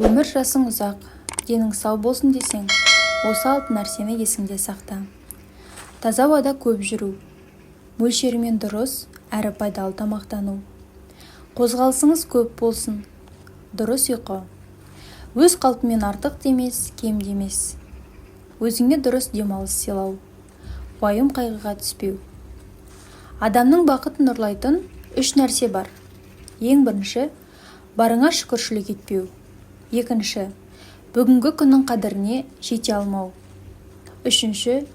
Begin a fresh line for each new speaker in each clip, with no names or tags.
Өмір жасың ұзақ, денің сау болсын десең, осы алты нәрсені есіңде сақта. Таза ауада көп жүру. Мөлшерімен дұрыс әрі пайдалы тамақтану. Қозғалысыңыз көп болсын. Дұрыс ұйқы. Өз қалпымен артық та емес, кем де емес. Өзіңе дұрыс демалыс сыйлау. Уайым-қайғыға түспеу. Адамның бақытын ұрлайтын үш нәрсе бар. Ең бірінші, барыңа шүкіршілік етпеу. Екінші, бүгінгі күннің қадіріне жете алмау. Үшінші,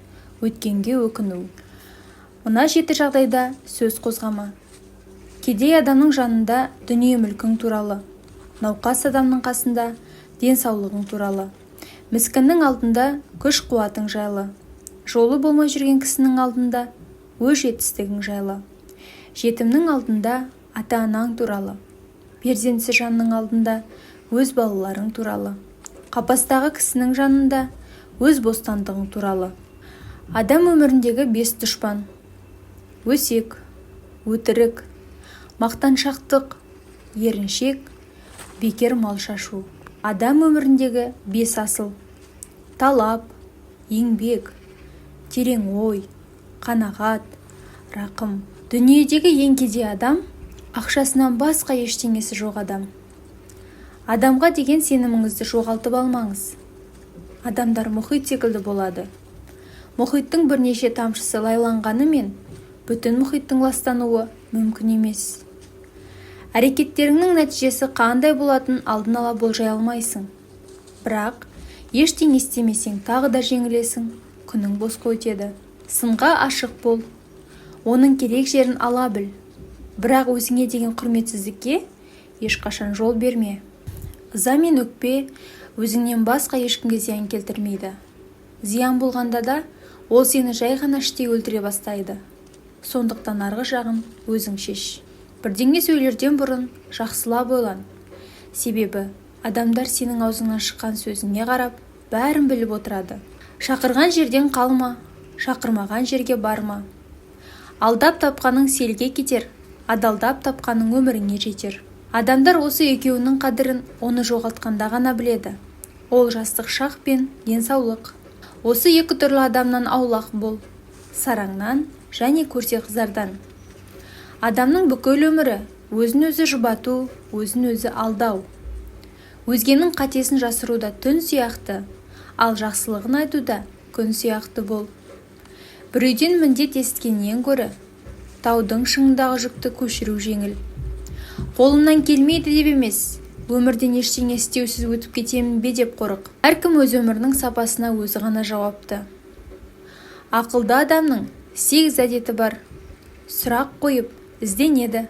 өткенге өкіну. Мына жеті жағдайда сөз қозғама. Кедей адамның жанында дүние-мүлкің туралы, науқас адамның қасында денсаулығың туралы, міскіннің алдында күш-қуатың жайлы, жолы болмай жүрген кісінің алдында өз жетістігің жайлы, жетімнің алдында ата-анаң туралы, перзентсіз жанның алдында өз балаларың туралы, қапастағы кісінің жанында өз бостандығың туралы. Адам өміріндегі бес дұшпан: өсек, өтірік, мақтаншақтық, еріншек, бекер мал шашу. Адам өміріндегі бес асыл: талап, еңбек, терең ой, қанағат, рақым. Дүниедегі ең кедей адам – ақшасынан басқа ештеңесі жоқ адам. Адамға деген сеніміңізді жоғалтып алмаңыз. Адамдар мұхит секілді болады. Мұхиттың бірнеше тамшысы лайланғанымен, бүтін мұхиттың ластануы мүмкін емес. Әрекеттеріңнің нәтижесі қандай болатынын алдын ала болжай алмайсың. Бірақ ештеңе істемесең, тағы да жеңілесің, күнің босқа өтеді. Сынға ашық бол. Оның керек жерін ала біл. Бірақ өзіңе деген құрметсіздікке ешқашан жол берме. Ыза мен өкпе өзіңнен басқа ешкімге зиян келтірмейді. Зиян болғанда да, ол сені жай ғана іштей өлтіре бастайды. Сондықтан арғы жағын өзің шеш. Бірдеңе сөйлерден бұрын жақсылап ойлан. Себебі адамдар сенің аузыңнан шыққан сөзіңе қарап, бәрін біліп отырады. Шақырған жерден қалма, шақырмаған жерге барма. Алдап тапқаның селге кетер, адалдап тапқаның өміріңе жетер. Адамдар осы екеуінің қадірін оны жоғалтқанда ғана біледі. Ол – жастық шақ пен денсаулық. Осы екі түрлі адамнан аулақ бол: сараңнан және көрсеқызардан. Адамның бүкіл өмірі – өзін-өзі жұбату, өзін-өзі алдау. Өзгенің қатесін жасыруда түн сияқты, ал жақсылығын айтуда күн сияқты бол. Біреуден міндет есіткеннен гөрі, таудың шыңындағы жүкті көшіру жеңіл. Қолымнан келмейді деп емес, өмірден ештеңе істеусіз өтіп кетемін бе деп қорық. Әркім өз өмірінің сапасына өзі ғана жауапты. Ақылды адамның сегіз әдеті бар. Сұрақ қойып, ізденеді.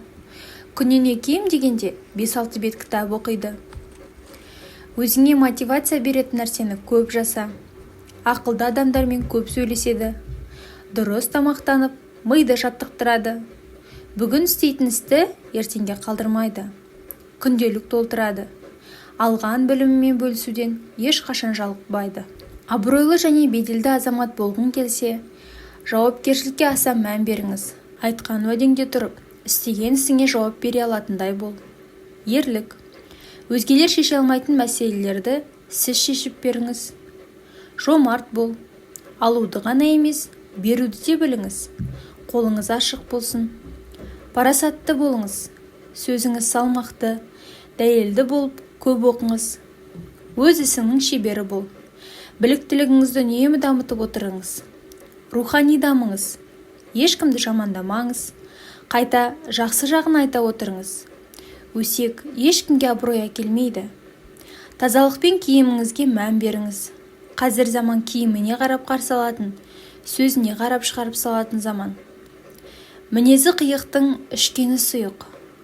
Күніне кем дегенде 5-6 бет кітап оқиды. Өзіңе мотивация беретін нәрсені көп жаса. Ақылды адамдармен көп сөйлеседі. Дұрыс тамақтанып, миды жаттықтырады. Бүгін істейтін істі ертеңге қалдырмайды. Күнделік толтырады. Алған білімімен бөлісуден ешқашан жалықпайды. Абыройлы және беделді азамат болғың келсе, жауапкершілікке аса мән беріңіз. Айтқан уәдеңде тұрып, істеген ісіңе жауап бере алатындай бол. Ерлік. Өзгелер шеше алмайтын мәселелерді сіз шешіп беріңіз. Жомарт бол. Алуды ғана емес, беруді де біліңіз. Қолыңыз ашық болсын. Парасатты болыңыз. Сөзіңіз салмақты, дәлелді болып, көп оқыңыз. Өз ісіңнің шебері бол. Біліктілігіңізді үнемі дамытып отырыңыз. Рухани дамыңыз. Ешкімді жамандамаңыз, қайта жақсы жағын айта отырыңыз. Өсек ешкімге абырой әкелмейді. Тазалық пен киіміңізге мән беріңіз. Қазір заман киіміне қарап қарсы алатын, сөзіне қарап шығарып салатын заман. Мінезі қиықтың ішкені сұйық.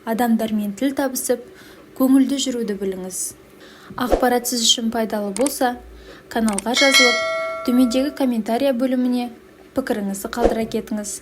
Адамдармен тіл табысып, көңілді жүруді біліңіз. Ақпарат сіз үшін пайдалы болса, каналға жазылып, төмендегі комментария бөліміне пікіріңізді қалдыра кетіңіз.